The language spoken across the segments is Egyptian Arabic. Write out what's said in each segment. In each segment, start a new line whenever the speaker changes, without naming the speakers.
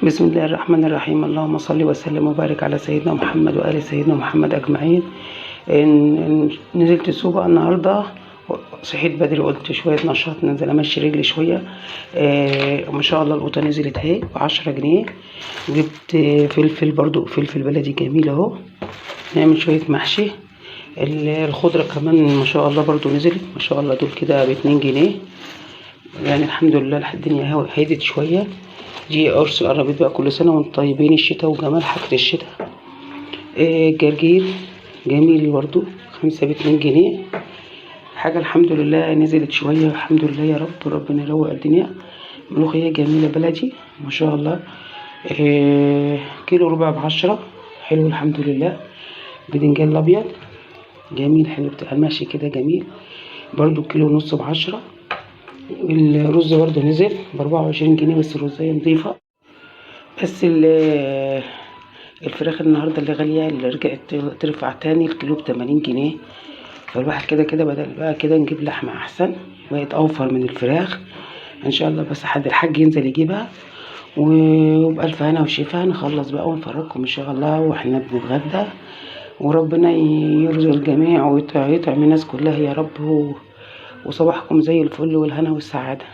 بسم الله الرحمن الرحيم. اللهم صل وسلم وبارك على سيدنا محمد وآل سيدنا محمد أجمعين. نزلت السوق بقى النهارده، صحيت بدري وقلت شوية نشاط ننزل امشي رجلي شوية. ما شاء الله القوطه نزلت اهي ب10 جنيه. جبت فلفل برضو، فلفل بلدي جميل اهو، نعمل شوية محشي. الخضرة كمان ما شاء الله برضو نزلت ما شاء الله، دول كده ب2 جنيه. يعني الحمد لله الدنيا هدت شوية. دي قرص القرنبيط بقى، كل سنة وانتم طيبين، الشتاء وجمال حاجة الشتاء. جرجير جميل برضو 5 ب2 جنيه. حاجة الحمد لله نزلت شوية، الحمد لله يا رب، ربنا يروق الدنيا. ملوخية جميلة بلدي ما شاء الله، كيلو ربع ب10، حلو الحمد لله. بدنجان الأبيض جميل حلو بتاع المحشي كده جميل برضو، كيلو ونص ب10. الرز برضو نزل ب24 جنيه، بس الرزاية نضيفة. بس الفراخ النهارده اللي غالية، اللي رجعت ترفع تاني، الكيلو ب80 جنيه. فالواحد كده كده بدل بقى كده نجيب لحمة أحسن، بقت أوفر من الفراخ إن شاء الله. بس حد الحاج ينزل يجيبها، وبألف هنا وشفا نخلص بقى ونفرجكم إن شاء الله وإحنا بنتغدى. وربنا يرزق الجميع ويطعم الناس كلها يا رب. وصباحكم زي الفل والهنا والسعادة.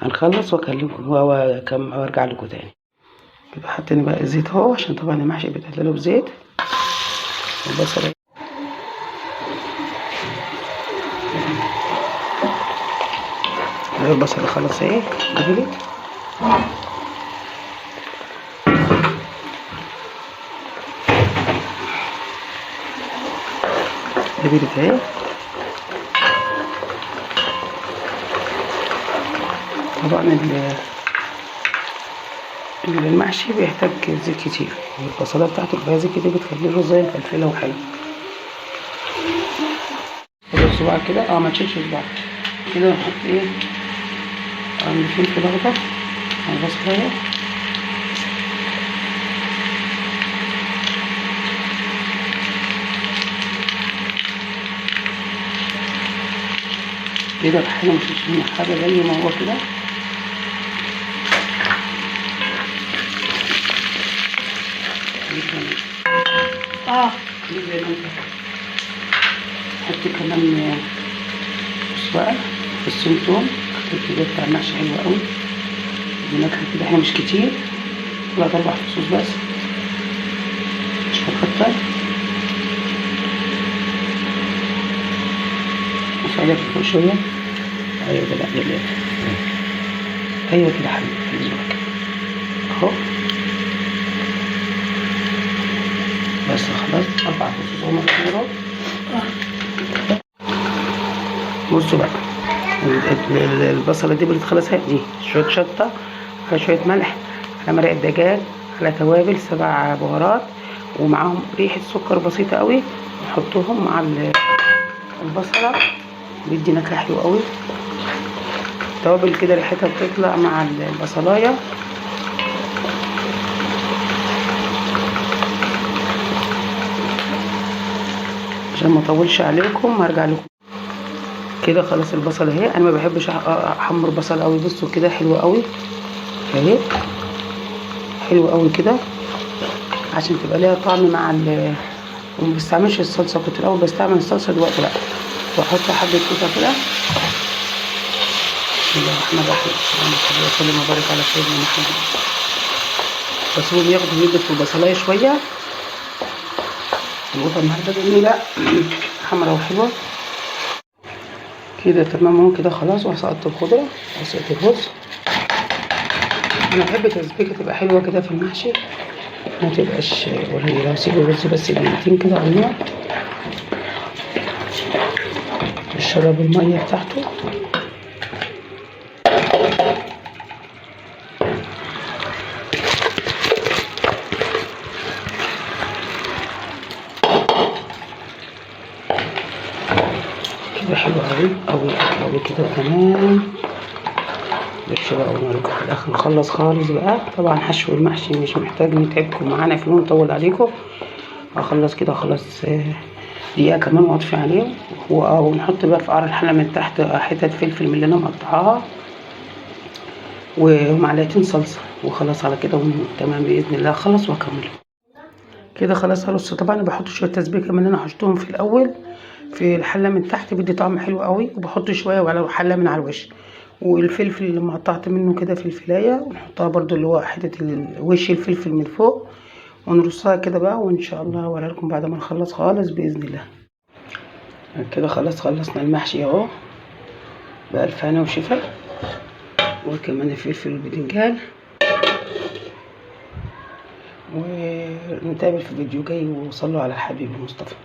هنخلص وأكلمكم وأرجع لكم تاني. يبقى حاطين بقى الزيت اهو، عشان طبعا المحشي بيتقلله بزيت. البصل البصل خلاص اهي دبلت. دبلت اهي. طبعا المحشي بيحتاج زيت كتير، والبصلة بتاعته فيها زيت كتير، بتخلي الرز مفلفلة وحلو. خد صباعك كده، ما تشيلش صباعك كده. نحط ايه؟ فلفل اخضر على البصلايه. كده الحاجة مش منها حاجة، زي ما هو كده. زي ما انت حط كمان. بص بقى فصين توم كده بتاع المحشي حلو قوي بنكهة كده. احنا مش كتير، 3 4 فصوص بس، مش هنكتر. بص عليها فوق شوية. ايوه كده، لا ايوه كده حبيبي اهو. بس خلاص 4 فصوص هما كده. بصوا بقى البصله دي بتخلص دي شوية شطه على شوية ملح على مرقه دجاج على توابل 7 بهارات، ومعاهم ريحه سكر بسيطة قوي. نحطهم مع البصله، بيدي نكهة حلوة قوي. توابل كده ريحتها بتطلع مع البصلايه. عشان ما اطولش عليكم هرجع لكم كده. خلاص البصله اهي. انا ما بحبش احمر بصل قوي. بصوا كده حلوة قوي اهي، حلوة قوي كده عشان تبقى ليها طعم مع وما بستعملش الصلصه، كنت الاول بستعمل الصلصه، دلوقتي لا. واحط حبه قوطه كده. بسم الله الرحمن الرحيم، اللهم صل وسلم وبارك على سيدنا محمد. بسيبهم ياخدوا يدوا في البصلايه شوية. القوطه النهارده جميلة حمرا وحلوه كده. تمام اهو كده خلاص. وسقطت الخضرة وسقطت الرز. انا بحب التسبيكه تبقى حلوة كده في المحشي، ما تبقاش قليله. واسيب الرز بس دقيقتين كده على النار يشرب المية بتاعته. كده حلو قوي قوي قوي كده تمام. بس بقى ونرجع في الاخر نخلص خالص بقى. طبعا حشو المحشي مش محتاج نتعبكم معانا فيه ونطول عليكم. اخلص كده خلاص دقيقة كمان واطفي عليه، ونحط بقى في قعر الحلة من تحت حتت فلفل من اللي انا مقطعاها. ومعلقتين صلصه، وخلاص على كده تمام باذن الله. خلص واكمل كده خلاص. هرص طبعا بحط شوية تسبيكه من اللي انا حشتهم في الاول في الحلة من تحت، بيدي طعم حلو قوي، وبحط شوية وعلى حله من على الوش، والفلفل اللي قطعت منه كده فلفلايه ونحطها برده اللي هو حتة الوش الفلفل من فوق، ونرصها كده بقى. وان شاء الله اوريها لكم بعد ما نخلص خالص باذن الله. كده خلاص خلصنا المحشي اهو بألف هنا وشفا، وكمان الفلفل والباذنجان. ونتقابل في فيديو جاي، وصلوا على الحبيب المصطفى.